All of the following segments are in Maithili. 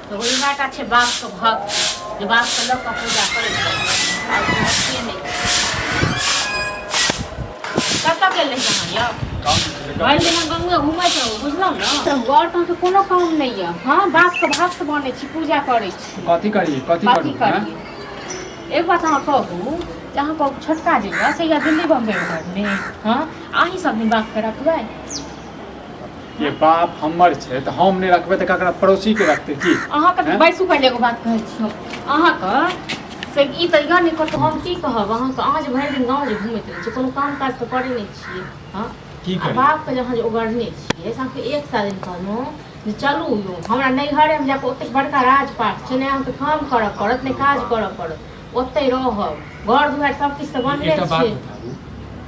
तऽ ओहिना टा छै बापके भक्त जे बापके लऽ कऽ पूजा करै छै आओर कोनो अथिये नहि छै। कतऽ गेल रही अहाँ यौ? भरि दिना गाँवे घुमैत रहू बुझलहुँ ने आओर तऽ अहाँके कोनो काम नहि यऽ। हँ, बापके भक्त बनै छी, पूजा करै छी। कथी करिए, कथी कथी करू? हैं? करियै? एक बात अहाँ कहू जे अहाँके छोटका जे यऽ से यऽ दिल्ली बम्बई घरमे। हँ, अहीं सब दिन बापके रखबै? ये बाप हमर छै तऽ हम नहि रखबै तऽ ककरा पड़ोसी के रखतै की? अहाँके हैं? बैसू पहिले, एगो बात कहै छी हम अहाँके। से ई तऽ यऽ नहि कतहु। हम की कहब अहाँके, अहाँ जे भरि दिन गाँव जे घुमैत रहै छियै, कोनो काम काज तऽ करै नहि छियै। हँ, की आ करी? बापके जे अहाँ जे ओगरने छियै से अहाँके एक साल दिन कहलहुँ जे चलू यौ हमरा नैहरेमे जाकऽ ओतेक बड़का राजपाट छै, नहि अहाँके काम करऽ पड़त, नहि काज करऽ पड़त, ओतहि रहब, घर दुआरि सब किछु तऽ बनले एकटा बात छै। बताबू,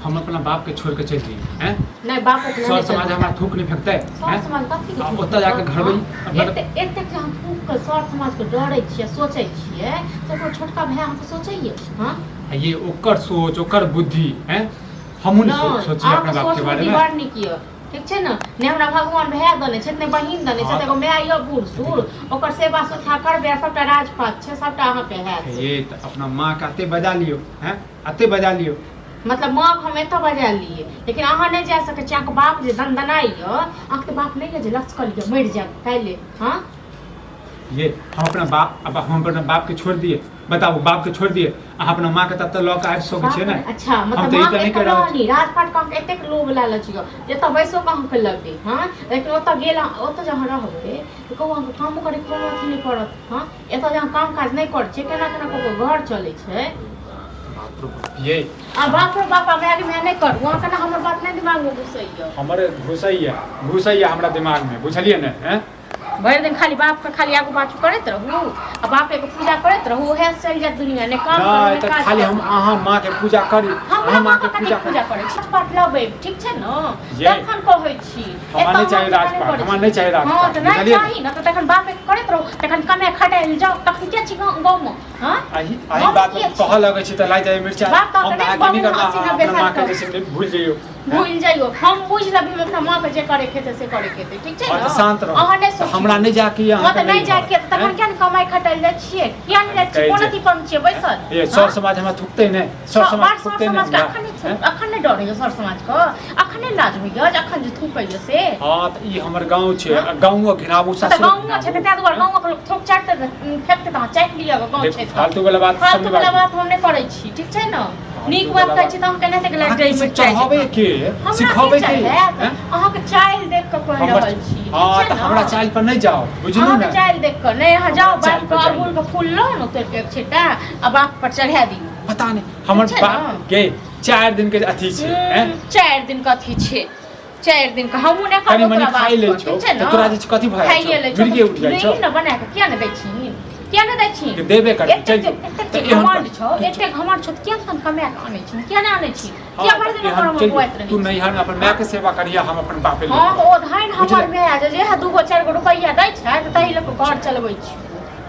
हम अपना बाप के छोड़ के चलि जइए हैं? नहि, बापो के सर लेने समाज चलू। हमरा थूक नहि फेकतै? सर हैं? समाज कथी के आ थूक ओतऽ जाके फेकत? घर हँ? मतलब एते एतेक जे हम थूक के सर समाज के डरै छियै, सोचै छियै, तऽ ओकर छोटका भाय अहाँके सोचैये? हँ? आ ये ओकर सोच, ओकर बुद्धि हैं, हमहूँ ने नहि, सोचिए अपना अहाँके बाप के सोच बारे बुद्धि में। बड़ नीक यऽ, ठीक छै ने? नहि हमरा भगवान भाय देने छथि, नहि बहिन देने छथि, एगो माय यऽ बूढ़ सूढ़, ओकर सेवा सुथा करबै आ सबटा राजपाट छै, सबटा अहाँके हैत। ये तऽ अपना माँ के अते बजा लियौ, हैं, अते बजा लियौ। मतलब माँ के हम एतऽ बजा लिए लेकिन अहाँ नहि जा सकै छी। अहाँके बाप जे दनदनाइ यऽ, अहाँके तऽ बाप नहि यऽ जे लचकल यऽ, मरि जायब काल्हि। हँ, ये हम अपना बाप, अब हम अपना बाप के छोड़ दिए? बताबू, बाप के छोड़ दिए? अहाँ अपना माँ के तब तक लऽ के आबि सकै छियै ने? अच्छा, हम मतलब तऽ ई माँ तऽ के नहि एतऽ कहि रहल छी। रहनी राजपाट के अहाँके एतेक लोभ लागल छै जे एतऽ बैसो के अहाँके लगै। हँ, लेकिन ओतऽ गेल, ओतऽ जे अहाँ रहबै तऽ कहू अहाँके कामो करैके कोनो अथी नहि पड़त। हँ, एतऽ जे अहाँ काम काज नहि करै छियै, केना केना कऽ कऽ घर चलै छै। बाप रो बाप ये। आ बाप रो बाप आ माय गे माय नहि करू। अहाँ केना हमर बात नहि दिमागमे घुसैया? हमर घुसैया, घुसैया हमरा दिमागमे, बुझलियै ने? हैं? भरि दिन खाली बापके खाली आगू पाछू करैत रहू आ बापेके पूजा करैत रहू, उएह से चलि जायत दुनिया। नहि काम करू, नहि नहि तऽ काज खाली करू। हम अहाँ माँ के पूजा करी? हमरा अहाँ माँ माँ के के कथी पूजा पूजा करी? करै छी? राजपाट लबै, ठीक छै ने? ये। तखन कहै छी। हमरा एतऽ नहि चाही हम जेना नहि राजपाट, करै हमरा छी। नहि चाही हँ, राजपाट, तऽ नहि बुझलियै ने? चाही ने तऽ तखन बापे करैत रहू, तखन कमाय खटाय लए जाउ, तखन किया छी गाँव गाँवमे? हँ, अही अही गाँवमे बात किया छी? कहऽ लगै छी तऽ लागि जाइ मिर्चा। बाप तऽ हम नहि अहाँके नहि बबुआ करना 80 90 अपना माँ के सालके। जे छै भूलि जइयौ। भूलि जइयो, हम बुझि लेबै। हम अपना माँ के जे करे के हेतै से करे के हेतै, ठीक छै हँ ने? तऽ शान्त रहू। अहाँ नहि तऽ सोचियौ। हमरा नहि जाके यऽ हँ, तऽ अहाँके नहि नहि जाके तऽ तखन हैं? किया ने कमाइ खटाइ लए जाइ छियै? किया नहि जाइ छियै? कहै कोन छै। अथी पर छियै बैसल? ये हँ? सर समाज हमरा थुकतै नहि, सर बार समाज सर थुकतै नहि समाजके हमरा? अखन नहि हैं? अखन नहि डर होइए? सर समाजके अखन नहि लाज होइए जे अखन जे थूकैए से? हँ, तऽ ई हमर गाँव छै। हँ? आ गाँवो घिनाबू, तऽ सासुरो गाँवो छै तऽ घिनाबू। ताहि दुआरे गाँवक लोक थोक चाटतै तऽ फेकतै तऽ अहाँ चाटि लिअ गाँव देखू छै तऽ। फालतू वाला बात सब फालतू नहि वाला बाजू। बात हम नहि करै छी, ठीक छै ने? नीक फालतू बात वाला कहै बात। छी तऽ हम केनाहिते के लागि अहाँके जाइ ई सब मिरचाइ चढ़ाबै जकाँ। के हमरा की सिखाबै के चढ़ायत? हैं? अहाँके चालि देख कऽ कहि हमर रहल छी, ठीक हँ छै तऽ ने? हमरा चालि पर नहि जाउ, बुझलू अहाँके ने? चालि देख कऽ नहि। अहाँ जाउ, हमरा चालि बाप पर के जाइए। अड़हुल के फूल लऽ ने तोड़ि कऽ एक छिट्टा आ बाप पर चढ़ा दियौ। पता नहि हमर ठीक छै बाप ने? के 4 दिन के अथी छै, हैं? 4 दिन के अथी छै, 4 दिन के हमहूँ नहि कनि खाबो मनि तोरा खाइ बाप लै पर, छौ ठीक छै तऽ ने? तोरा जे छै कथी भऽ जाइ छौ? खाइए लै छौ मिर्गे उठि जाइ छौ। दही ने बना कऽ किया नहि दै छी? किया नहि दै छी? के देबे करबै, एतेक चलि जे जो। एतेक तऽ जे एहन घमंड कर छौ, तू एतेक घमंड छौ तऽ किया नहि तहन कमा कऽ आनै छी? किया नहि आनै छी? हँ किया भरि तऽ दिन एहन ओकर चलि बौआइत रहै तू छी? नैहरमे अपन मायके सेवा करिहे, हम अपन बापे हँ, लग तऽ ओ धनि हमर बुझले? माय जे जेहे दूगो चारि गो रुपैआ दै छै तऽ ताहि लऽ कऽ घर चलबै छी,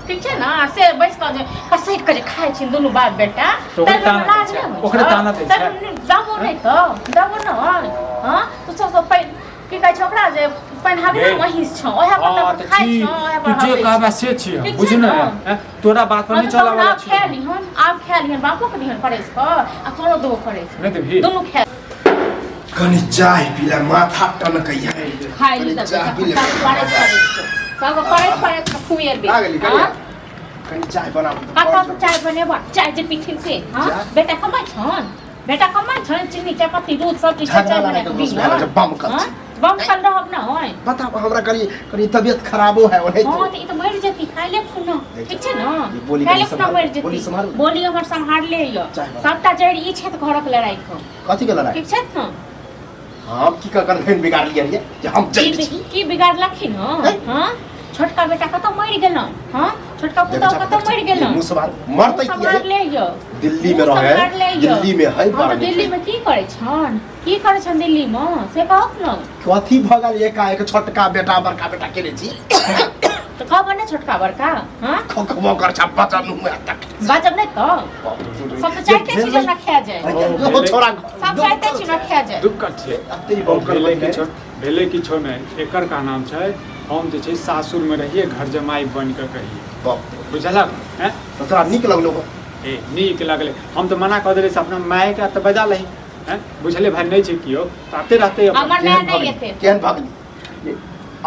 ठीक छै ने? आ से बैस कऽ जे कसैत कऽ जे खाइ छी दुनू बाप बेटा, तऽ ओकरे ताहि ताना लाज दै छै, नहि होइ ओकरे छौ? ताना दै छै। ताहिमे दबो नहि तऽ दबो नहि। हँ, तू सब तऽ पानि की कहै छै ओकरा जे पानि हगना गे। महींस छौ, ओएह पर हँ तऽ तऽ खाइ छी छौ, ओएह तू पर जे हगै कहबे छौ। से छी हम ठीक छै बुझ ने? ने? हैं? तोरा बात पर हँ नहि तऽ चलऽ तहन वाला आब छी। खा लिहन, आब खा लिहन, बापोके दिहन परसि कऽ आ तोरो देबो परसि। नहि देबही? दुनू खा। कनि चाय पीला, माथा टनकैया। खाइ ली कनि तऽ चाय पी ले। सब परसि परसि कऽ, सबके परसि परसि कऽ खुएबै। आ गेली। हँ? कनिया, कनि चाय बनाबू तऽ कतऽ बड़ से चाय बनेबह? चाय जे पीथिन से? हँ, जा। बेटा कमाइ छन, बेटा कमाइ छन, चीनी चायपत्ती दूध सब चीज छै, झगड़ा चाय लड़ाई बना के कऽ दोष भेल दिहन। जे बम कल हँ छी। बम कल रहब ने होय। बताब, हमरा कनि कनि तबियत खराबो है ओनाहिते। हँ, तऽ ई तऽ मरि जेती, खाइले खुना, ठीक छै ने? ये बोली खाइले कनि खुना सम्हारू, मरि जेती। बोली सम्हारू। बोली हमर सम्हारले यऽ। चाय बनाउ। सबटा जड़ि ई छथि घरक लड़ाई के। कथी के लड़ाई? ठीक छै ने? हम की कर बिगाड़ लियै जे हम की जड़ि छी? की बिगाड़लखिन? हँ हँ, छोटका बेटा कतऽ मरि गेलन? हँ, छोटका पुतहु कतऽ मरि गेलन? मुँह सम्हार, मरतै मुँह किया? सम्हारले यऽ। दिल्ली में मुँह रहे। सम्हारले यऽ। दिल्ली में है। हँ, बड़ा तऽ नीक दिल्ली है। में की करै छन, की करै छन दिल्ली में से कहत ने। कथी भऽ गेल एकाएक छोटका बेटा बड़का बेटा केने छी? तऽ कहब ने छोटका बड़का? हँ, खखबो कर छा बचन हुए तक। बाजब नहि तऽ सब तऽ चाहते छी जे हमरा खा जाय। ओ छोरा सब चाहते छी हमरा खा जाय। दुक्कत छै। अते बमकल भेलै बनि किछो, भेलै किछो नहि। एकर का नाम छै हम जे छै सासुरमे रहियै, घर जमाइ बनि कऽ रहियै। बाप। बुझलक हैं? तऽ तोरा नीक लगलो? ए, नीक लगलै। हम तऽ मना कऽ देलियै से अपना मायके तऽ बजा लही हैं। बुझले भाय नहि छै केओ तऽ आते रहतै अपन। हमर माय नहि एतै। केहन भगली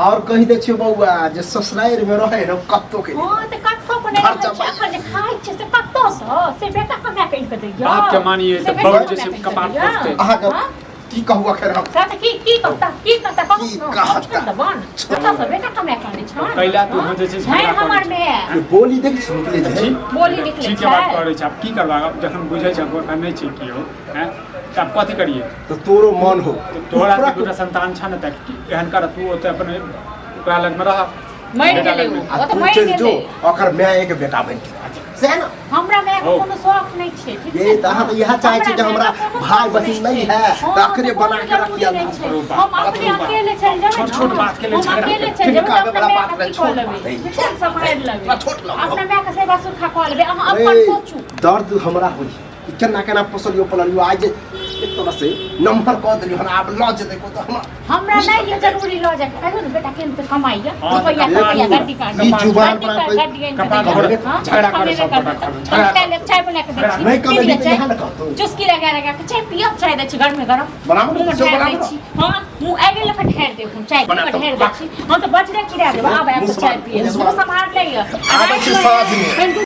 और कहि दै छियौ बौआ जे ससुरारि मे रहै ने कत्तो के। हँ, तऽ कतौ को नहि घर रहै छै। जमाइ। अखन जे खाइ छै से कतौ सँ से बेटा कमा कऽ आनि कऽ दैया। बापके मानिए से तऽ बेटा बहुत जे कमा छै कऽ आनि कऽ कपार दैया। फोड़तै। अहाँके हँ? की कहू अखन हम? तऽ की कहता, की कहता, कहू की ने, कहता? छोड़ि देबन। कतऽ सँ बेटा कमा कऽ आनै छन? कैला तू हो जे छै है झगड़ा करै हमर छै। माय। ये बोली देख छी निकले छै। ठीक। बोली निकलै ठीक बात छै। करै छै। आब की करबाक? आब जखन बुझै छै एखन नहि छै केओ हैं तऽ आब कथी करियै? तऽ तोरो मन हो। तऽ तोरा तऽ दूटा संतान छ ने, तऽ एहन कर, तू ओतऽ अपन ओकरा लगमे रह। मरि बेटा गेलै ओ। लगमे। आ ओ तऽ तू मरि चलि जो, गेलै। ओकर माय के बेटा बनि के सएह ने। हमरा मायके हौ। कोनो शौक नहि छै, ठीक ये छै। तऽ अहाँ तऽ इएह चाहै छी जे हमरा मायके कोनो भाय शौक बहिन नहि छै। है, हँ, तऽ अकरे कोनो बना के जरूरी रखियै। नहि छै। बाप रे हम अपने बाप। अकेले चलि जेबै छोट ने। छोट बात के लेल हम झगड़ा अकेले करबै। चलि जेबै तऽ किनका अपना वाला मायके बात की नहि, कऽ छोट लेबै? बात है। ठीक छै, सम्हारि लेबै। थोड़ा छोट लगौ। अपना मायके सेवा सुरक्षा कऽ लेबै। अहाँ अपन ए, सोचू। दर्द हमरा होइ कि केना केना पोसलियो पललियो, आइ जे एक तरह से नम्बर कऽ देलियो हन, आब लऽ जेतै को तऽ हमरा हमरा नहि ये जरूरी लऽ जाके। कहियो ने बेटा केन तऽ कमाइया हँ, तऽ रुपैआ कपार कमाइया फोड़। गड्डी काट ई जुबान गड्डी पर काट गड्डी आनि कऽ कपार दैया। फोड़। हँ, झगड़ा करै कमेबे सब गोटा करतै। घरमे, झगड़ा हम चाय लेब, चाय बना कऽ दै छी। नहि कमेबही पी लिअ तऽ चाय। इएह ने कहतौ। चुस्की लगा लगा कऽ चाय पियब, चाय दै छी गरमे गरम। बनाबू ने, मुँहमे सेहो ढारि बनाबू दै ने। छी। हँ, मुँह आगे लऽ कऽ ढारि देब हम चाय। बना मुँहमे तऽ ढारि दै छी। हम तऽ बजरे गिरा देब। आब आब मुँह चाय पियै मुँह मुँह सम्हार लैया। आबै छी साँझमे।